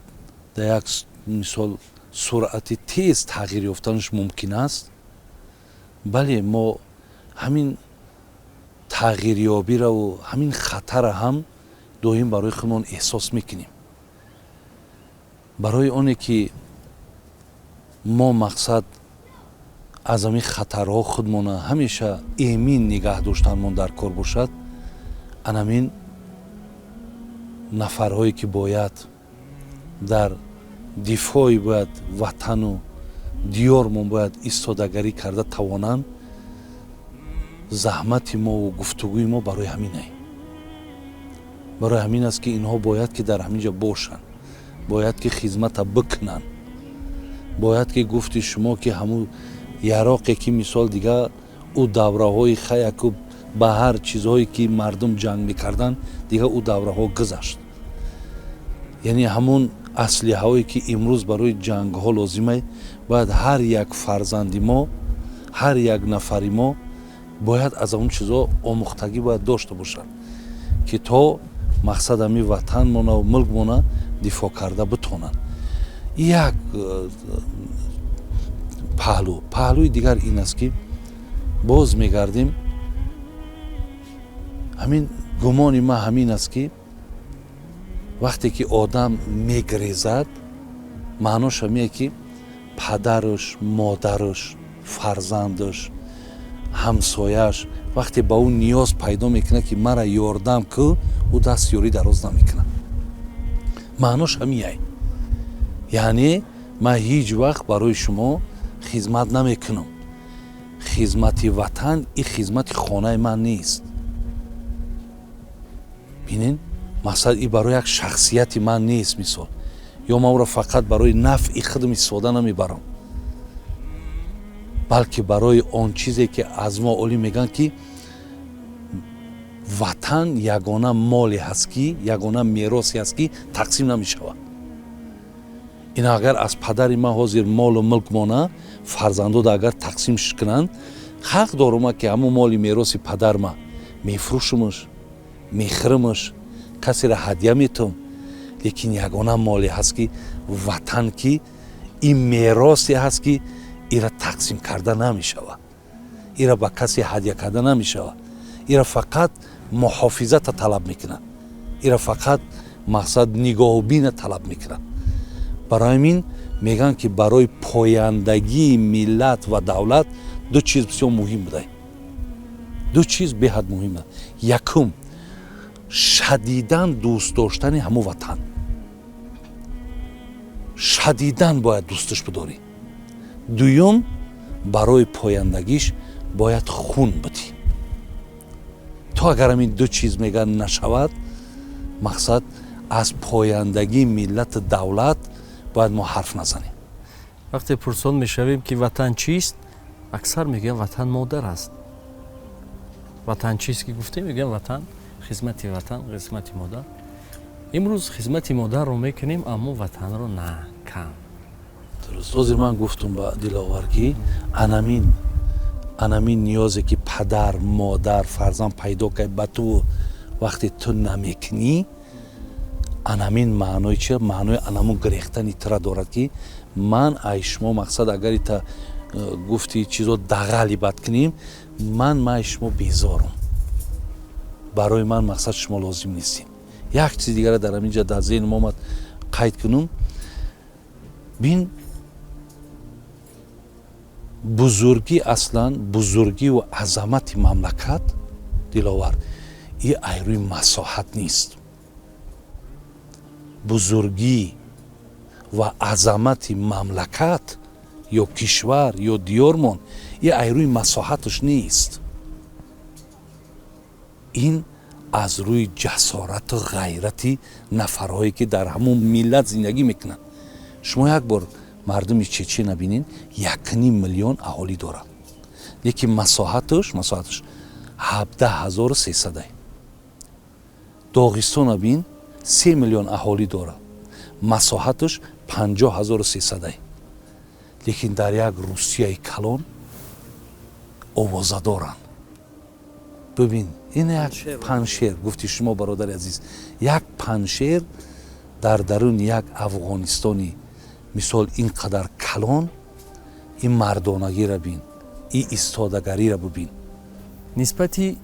дар як мисол суръати тез тағйир ёфтанаш мумкин аст. Бале, мо ҳамин тағйирёбираву ҳамин хатара ҳам доим барои худмон эҳсос мекунем. Барои оне ки мо мақсад аз ҳамин хатарҳо худмона ҳамеша эмин нигаҳ доштанмон дар кор бошад, анамин нафарҳое ки бояд дар дифои бояд ватану диёрмон бояд истодагарӣ карда тавонанд, заҳмати мову гуфтугӯи мо барои ҳаминае, барои ҳамин аст, ки инҳо бояд ки дар ҳамин ҷо бошанд, бояд ки хизмата бикунанд, бояд ки гуфти шумо, ки ҳамун яроқе ки мисол дигар ӯ давраҳои хаяку ба ҳар чизҳое ки мардум ҷанг мекарданд, дигар ӯ давраҳо гузашт. Яъне ҳамун аслиҳаҳое ки имрӯз барои ҷангҳо лозима, бояд ҳар як фарзанди мо, ҳар як нафари мо бояд аз ҳамун чизҳо омӯхтагӣ бояд дошта бошад, ки то мақсад ҳами ватанмонаву мулкмона дифоъ карда битонанд. Як паҳлӯ. Паҳлӯи дигар ин аст, ки боз мегардем, ҳамин гумони ман ҳамин аст, ки вақте ки одам мегрезад, маънош ҳамие, ки падараш, модараш, фарзандаш, ҳамсояш вақте ба ӯ ниёз пайдо мекунад, ки мара ёрдам кӯ, ӯ даст ёрӣ дароз намекунад. Маънош ҳамияй, яъне ман ҳеҷ вақт барои шумо хизмат намекунам. Хизмати ватан и хизмати хонаи ман нест. Бинен, мақсад и барои як шахсияти ман нест, мисол, ё ман ӯро фақат барои нафъи худам истифода намебарам, балки барои он чизе ки аз мо олӣ мегӯянд, ки ватан ягона моле ҳаст, ки ягона меросе ҳаст, ки тақсим намешавад. Ин агар аз падари ман ҳозир молу мулк мона, фарзандода агар тақсимш кунанд, ҳақ дорум, ки ҳамун моли мероси падарма мефурӯшумаш, мехӯрмаш, касеро ҳадя метум. Лекин ягона моле ҳаст, ки ватан, ки ин меросе ҳаст, ки ира тақсим карда намешавад, ира ба касе ҳадя карда намешавад, ира фақат муҳофизата талаб мекунад, ира фақат мақсад нигоҳубина талаб мекунад. Барои ҳамин мегӯянд, ки барои пояндагии миллат ва давлат ду чиз бисёр муҳим буда, ду чиз беҳад муҳим. Якум, шадидан дӯст доштани ҳамун ватан, шадидан бояд дӯсташ бидорӣ. Дуюм, барои пояндагиш бояд хун бидӣ. То агар ҳамин ду чиз мегӯянд нашавад, мақсад аз пояндагии миллату давлат бояд мо ҳарф назанем. Вақте пурсон мешавем, ки ватан чист, аксар мегӯянд, ватан модар аст. Ватан чист ки гуфтем, мегӯянд, ватан хизмати ватан, хизмати модар. Имрӯз хизмати модарро мекунем, аммо ватанро на кам. Дуруст. Ҳозир ман гуфтум ба Диловар, ки анамин ниёзе ки падар, модар, фарзанд пайдо кард ба ту, вақте ту намекунӣ, анамин маънои чи, маънои анамун гирехтани тура дорад, ки ман ай шумо мақсад агар ита гуфти чизо дағали бад кунем, ман ай шумо безорум, барои ман мақсад шумо лозим нестем. Як чизи дигара дар ҳамин ҷа дар зеҳнам омад, қайд кунум. Бин, бузургӣ, аслан бузургиву азамати мамлакат, Диловар, и айрӯи масоҳат нест. Бузургӣ ва азамати мамлакат ё кишвар ё диёрмон и айрӯи масоҳаташ нест. Ин аз рӯи ҷасорату ғайрати нафарҳое, ки дар ҳамон миллат зиндагӣ мекунанд. Шумо як бор мардуми Чечена бинед, 1,5 миллион аҳолӣ дорад, лекин масоҳаташ 17 300. Доғистона бин, 3 миллион аҳолӣ дорад, масоҳаташ 50 300, лекин дар як Русияи калон овоза доранд. Бибин, ин як Паншер гуфти шумо, бародари азиз, як Паншер дар даруни як Афғонистони мисол ин қадар калон. Ин мардонагиро бин, ин истодагариро бибин. Нисбати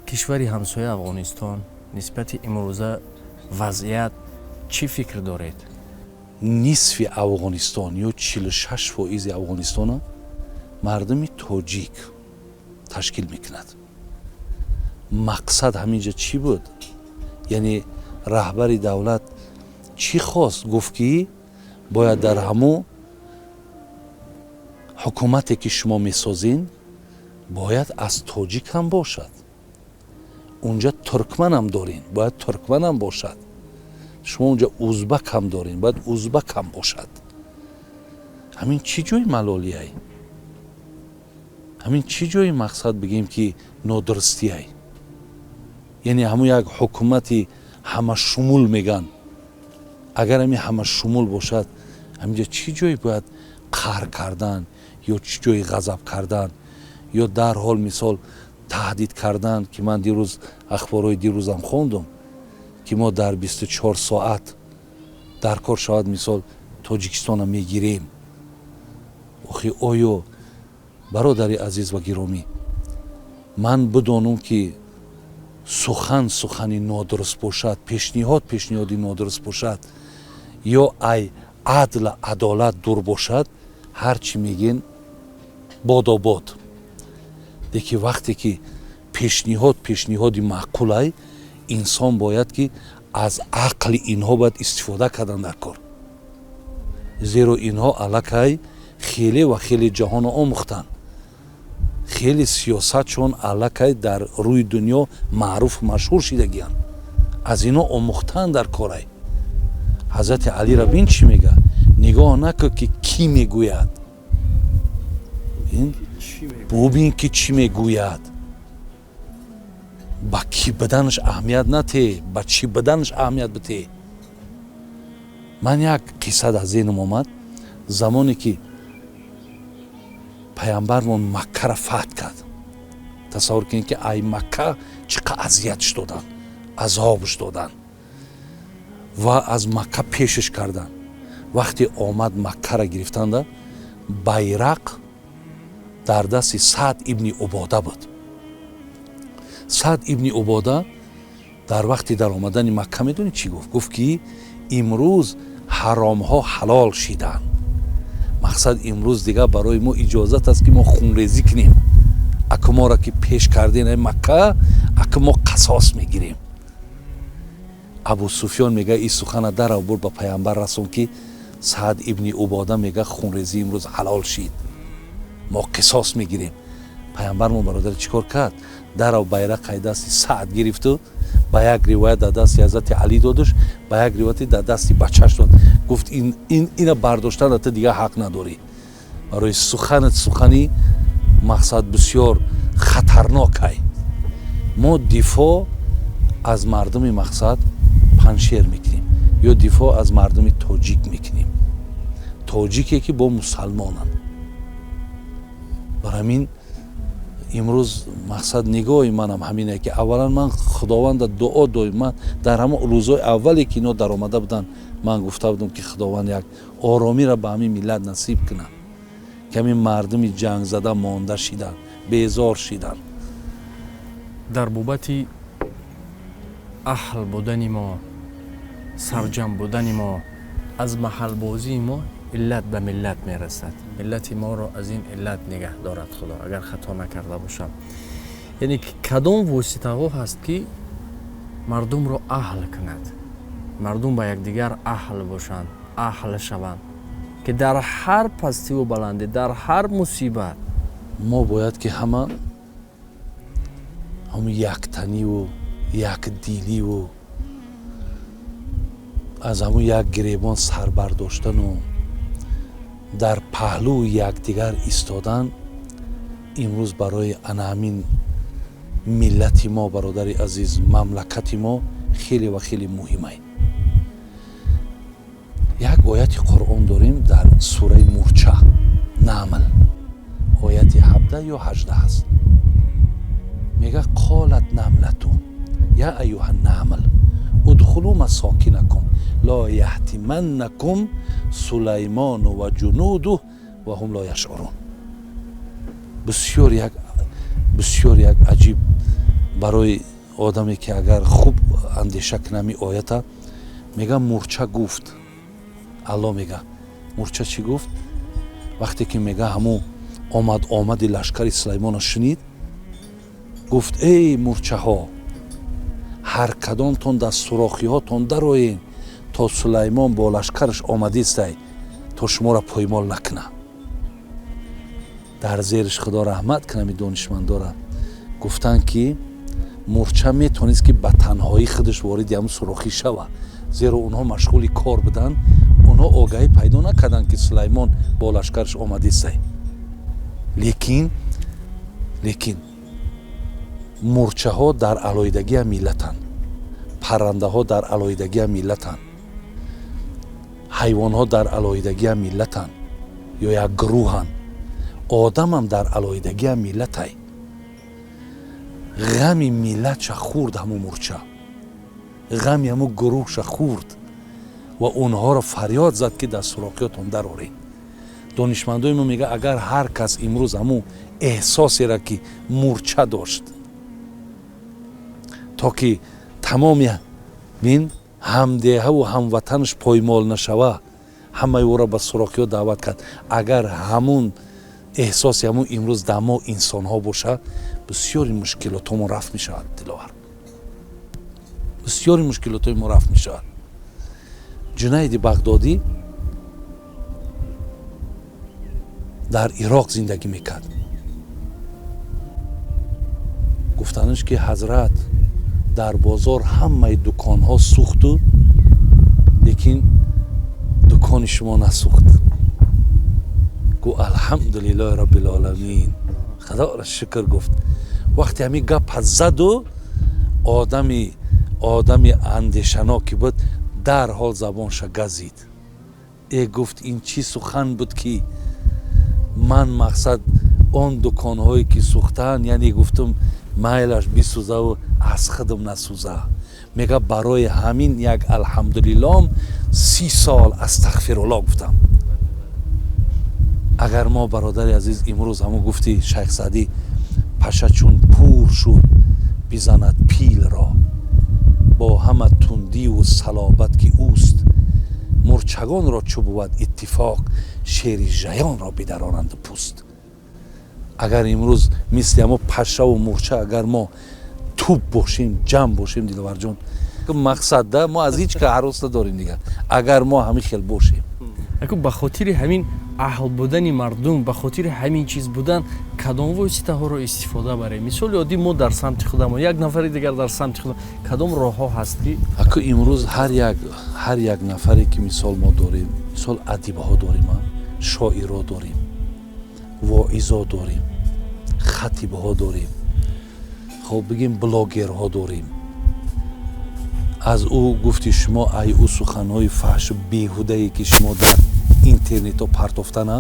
кишвари ҳамсоя Афғонистон, нисбати имрӯза вазъият чӣ фикр доред? Нисфи Афғонистон ё 46% Афғонистона мардуми тоҷик ташкил мекунад. Мақсад ҳамин ҷа чӣ буд? Яъне раҳбари давлат чӣ хост? Гуфт, ки бояд дар ҳамун ҳукумате, ки шумо месозин, бояд аз тоҷик ҳам бошад. Унҷа туркманам дорем, бояд туркманам бошад. Шумо унҷа узбак ҳам дорем, бояд узбак ҳам бошад. Ҳамин чӣ ҷои малолияй? Ҳамин чӣ ҷои, мақсад, бигем, ки нодурустияй? Яъне ҳамун як ҳукумати ҳамашумул меган. Агар ҳамин ҳамашумул бошад, ҳаминҷа чӣ ҷое бояд қаҳр кардан ё чӣ ҷои ғазаб кардан ё дарҳол, мисол, таҳдид кардан, ки ман дирӯз ахборҳои дирӯзам хондум, ки мо дар 24 соат дар кор шавад, мисол, Тоҷикистона мегирем. Охи, оё, бародари азиз ва гиромӣ, ман бидонам, ки сухан сухани нодуруст бошад, пешниҳод пешниҳоди нодуруст бошад ё ай адл адолат дур бошад, ҳар чӣ мегӯен, бодобод. Лекин вақте ки пешниҳод пешниҳоди маъқулай, инсон бояд ки аз ақли инҳо бояд истифода кардан дар кор, зеро инҳо аллакай хеле ва хеле ҷаҳонро омӯхтанд, хеле сиёсатшон аллакай дар рӯи дунё маъруф машҳур шидагиянд. Аз инҳо омӯхтан дар корай. Ҳазрати Алира бин, чӣ мегӯяд: «Нигоҳ накун, ки кӣ мегӯяд, бубин, ки чӣ мегӯяд». Ба кӣ буданаш аҳамият нате, ба чӣ буданаш аҳамият бите. Ман як қисса дар зеҳнам омад. Замоне ки паямбармон Маккара фатҳ кард, тасаввур кунед, ки ай Макка чӣ қадр азиятш доданд, азобш доданд ва аз Макка пешаш карданд. Вақте омад, Маккара гирифтанда, байрақ дар дасти Саъд ибни Убода буд. Саъд ибни Убода дар вақти даромадани Макка медонед, чӣ гуфт? Гуфт, ки имрӯз ҳаромҳо ҳалол шиданд. Мақсад, имрӯз дигар барои мо иҷозат аст, ки мо хунрезӣ кунем. Аку моро ки пеш кардем Макка, аку мо қасос мегирем. Абу Суфён мега: «Ин сухана дарав бур, ба паямбар расон, ки Саъд ибни Убода мега, хунрезӣ имрӯз ҳалол шид, мо қисос мегирем». Паямбармо, бародар, чӣ кор кард? Дарав байрақ ай дасти Саъд гирифту, ба як ривоят дар дасти ҳазрати Алӣ додуш, ба як ривояте дар дасти бачаш дод. Гуфт: «Ина бардоштан ту дигар ҳақ надорӣ, барои суханат сухани, мақсад, бисёр хатарнокай». Мо дифоъ аз мардуми, мақсад, Паншер мекунем ё дифоъ аз мардуми тоҷик мекунем, тоҷике ки бо мусалмонанд. Бар ҳамин имрӯз, мақсад, нигоҳи манам ҳамине, ки аввалан ман Худованда дуо доим. Ман дар ҳамон рӯзҳои аввале, ки ино даромада буданд, ман гуфта будам, ки Худованд як оромиро ба ҳамин миллат насиб кунад, ки ҳамин мардуми ҷангзада монда шиданд, безор шиданд. Дар бобати аҳл будани мо, сарҷам будани мо, аз маҳалбозии мо иллат ба миллат мерасад. Миллати моро аз ин иллат нигаҳ дорад Худо, агар хато накарда бошам. Яъне кадом воситаҳо ҳаст, ки мардумро аҳл кунад, мардум ба якдигар аҳл бошанд, аҳл шаванд, ки дар ҳар пастиву баландӣ, дар ҳар мусибат? Мо бояд ки ҳама Ҳамун яктаниву якдиливу аз ҳамун як гиребон сар бардоштану дар паҳлӯи якдигар истодан имрӯз барои ана ҳамин миллати мо, бародари азиз, мамлакати мо хеле ва хеле муҳимай. Як ояти Қуръон дорем дар сураи Мурча, Намл, ояти 17 ё 18 аст. Мега: قالت نملة يا أيها النمل ادخلوا مساكنكم لا يحطمنكم سليمان وجنوده وهم لا يشعرون. Бисёр як аҷиб барои одаме ки агар хуб андеша кунами оята. Мега, мурча гуфт, Алло мега, мурча чӣ гуфт? Вақте ки, мега, ҳамун омад омади лашкари Сулаймона шунид, гуфт: «Эй мурчаҳо, ҳар кадомтон дар сурохиҳотон дароен, то Сулаймон бо лашкараш омадистай, то шуморо поймол накуна». Дар зериш, Худо раҳмат кунами донишмандора, гуфтанд, ки мурча метавонист, ки ба танҳоӣ худаш вориди ҳамун сурохӣ шава, зеро онҳо машғули кор буданд, онҳо огаҳӣ пайдо накарданд, ки Сулаймон бо лашкараш омадистай. Лекин мурчаҳо дар алоҳидагия миллатанд, паррандаҳо дар алоҳидагия миллатанд, ҳайвонҳо дар алоҳидагия миллатанд ё як гурӯҳанд, одамам дар алоҳидагия миллатай. Ғами миллатша хӯрд ҳамун мурча, ғами ҳамун гурӯҳша хӯрд ва онҳоро фарёд зад, ки дар сурохиётон дароред. Донишмандои мо мега, агар ҳар кас имрӯз ҳамун эҳсосеро, ки мурча дошт, то ки тамоми бин ҳамдеҳаву ҳамватанаш поймол нашава, ҳамаи ӯро ба сурохиҳо даъват кард, агар ҳамун эҳсоси ҳамун имрӯз дар мо инсонҳо боша, бисёри мушкилотҳомон рафт мешавад. Диловар, бисёри мушкилотҳои мо рафт мешавад. Ҷунайди Бағдодӣ дар Ироқ зиндагӣ мекард. Гуфтанаш, ки ҳазрат, дар бозор ҳамаи дуконҳо сӯхту, лекин дукони шумо насӯхт. Гу: «Алҳамдулиллоҳи роббилоламин, Худоро шукр», гуфт. Вақте ҳамин гапа заду, одами андешаноки буд, дарҳол забонша газид. Э, гуфт, ин чӣ сухан буд, ки ман мақсад он дуконҳое ки сӯхтаанд, яъне гуфтум, майлаш бисӯзаву аз худам насӯза. Мега, барои ҳамин як алҳамдулиллоҳ 30 сол астағфируллоҳ гуфтам. Агар мо, бародари азиз, имрӯз ҳамун гуфти Шайх Саъдӣ: «Паша чун пур шуд, бизанад пилро, бо ҳама тундиву салобат ки ӯст. Мурчагонро чӯ бувад иттифоқ, шери жаёнро бидаронанд пӯст». Агар имрӯз мисли ҳамо пашаву мурча агар мо тӯб бошем, ҷамъ бошем, Диловарҷон, мақсад да мо аз ҳеҷ ка ҳарос надорем дигар, агар мо ҳамин хел бошем. Яку ба хотири ҳамин аҳл будани мардум, ба хотири ҳамин чиз будан, кадом воситаҳоро истифода барем? Мисоли оддӣ, мо дар самти худамо, як нафари дигар дар самти худам, кадом роҳҳо ҳаст, ки Аку, имрӯз ҳар як нафаре ки, мисол, мо дорем, мисол, адибҳо дорем, шоиро дорем, воизо дорем, хатибҳо дорем, хоб, бигем, блогерҳо дорем. Аз ӯ гуфти шумо, ай ӯ суханҳои фаҳшу беҳудае, ки шумо дар интернетҳо партофтана,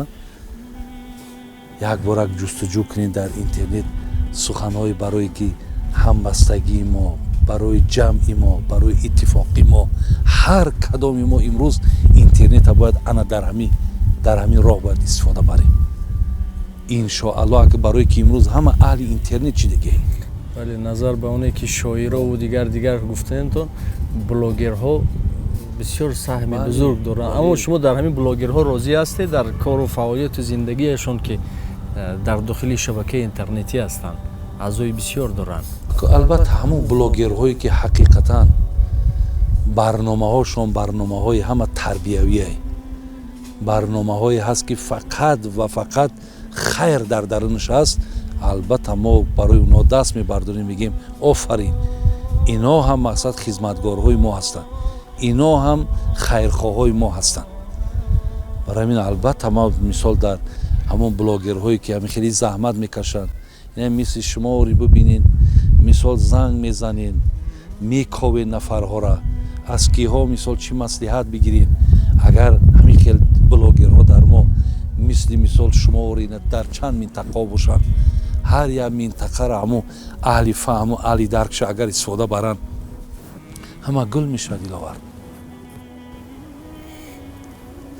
як борак ҷустуҷӯ кунед дар интернет, суханҳои барое ки ҳамбастагии мо, барои ҷамъи мо, барои иттифоқи мо. Ҳар кадоми мо имрӯз интернета бояд ана дар ҳамин роҳ бояд истифода барем, иншоаллоҳ, барое ки имрӯз ҳама аҳли интернет чи диге. Бале, назар ба оне ки шоирову дигар гуфтаентон, блогерҳо бисёр саҳми бузург доранд. Аммо шумо дар ҳамин блогерҳо розӣ ҳастед, дар кору фаъолияту зиндагиашон, ки дар дохили шабакаи интернетӣ ҳастанд, аъзои бисёр доранд? Албатта, ҳамон блогерҳое ки ҳақиқатан барномаҳошон барномаҳои ҳама тарбиявие, барномаҳое ҳаст, ки фақат ва фақат хайр дар дарунаш аст. Албатта, мо барои онҳо даст мебардорем, мегӯем: офарин, ино ҳам мақсад хизматгорҳои мо ҳастанд, ино ҳам хайрхоҳҳои мо ҳастанд. Барои ҳамин, албатта, ма мисол дар ҳамон блогерҳое, ки ҳамин хеле заҳмат мекашанд, мисли шуморо бибинед, мисол занг мезанед, мековед нафарҳоро, аз киҳо мисол чӣ маслиҳат бигиред. Агар ҳамин хел блогерҳо дар мо мисли мисол шуморо дар чанд минтақаҳо бошанд, ҳар як минтақаро ҳамун аҳли фаҳму аҳли даркша агар истифода баранд, ҳама гул мешавад, Диловар.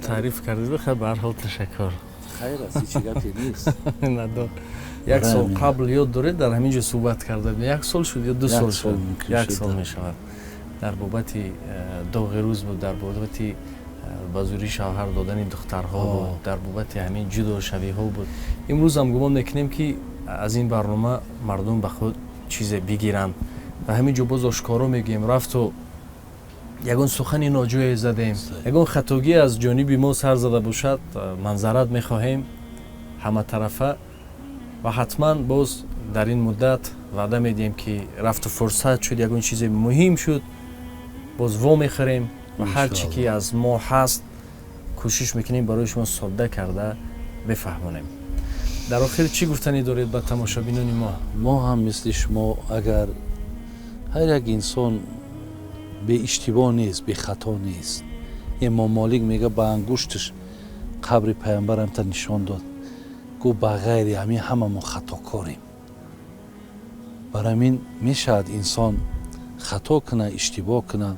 Таъриф кардед, бихай, ба ҳар ҳол ташаккур. Хайр аст, ҳеҷ гапе нест. Як сол қабл, ёд доред, дар ҳамин ҷо суҳбат карда будем, як сол шуд ё 2 сол шуд, як сол мешавад, дар бобати доғи рӯз буд, дар бобати ба зӯрӣ шавҳар додани духтарҳо буд, дар бобати ҳамин ҷудошавиҳо буд. Имрӯз ҳам гумон мекунем, ки аз ин барнома мардум ба худ чизе бигиранд ва ҳамин ҷо боз ошкоро мегӯем: рафту ягон сухани ноҷое задем, ягон хатогӣ аз ҷониби мо сар зада бошад, манзарат мехоҳем ҳаматарафа ва ҳатман боз дар ин муддат ваъда медиҳем, ки рафту фурсат шуд, ягон чизе муҳим шуд, боз вомехӯрем ва ҳар чӣ ки аз мо ҳаст, кӯшиш мекунем барои шумо содда карда бифаҳмонем. Дар охир чӣ гуфтанӣ доред ба тамошобинони мо? Мо ҳам мисли шумо, агар ҳар як инсон беиштибоҳ нест, бехато нест. Имом Молик мега, ба ангушташ қабри паямбарамта нишон дод, гуфт: ба ғайри ҳамин ҳама мо хатокорем. Барои ҳамин мешавад инсон хато куна, иштибоҳ куна,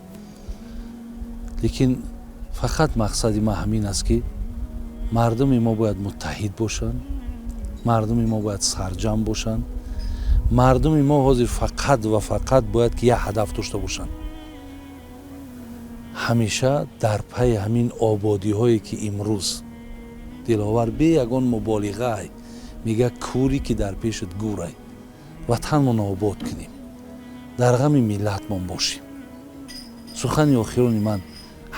лекин фақат мақсади ман ҳамин аст, ки мардуми мо бояд муттаҳид бошанд, мардуми мо бояд сарҷамъ бошанд. Мардуми мо ҳозир фақат ва фақат бояд ки як ҳадаф дошта бошанд: ҳамеша дар пайи ҳамин ободиҳое, ки имрӯз Диловар бе ягон муболиғаай мега: кӯре ки дар пешат гӯрай. Ватанмонро обод кунем, дар ғами миллатмон бошем. Сухани охирони ман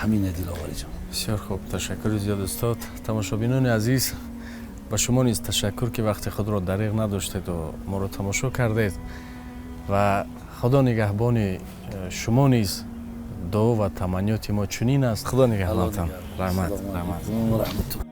ҳамина, Диловариҷон. Бисёр хуб, ташаккури зиёд, устод. Тамошобинони азиз, ба шумо низ ташаккур, ки вақти худро дариғ надоштеду моро тамошо кардед, ва Худо нигаҳбони шумо низ. Дуо ва таманниёти мо чунин аст. Худо нигаҳбонтон. Раҳмат, раҳмат. Раҳмат.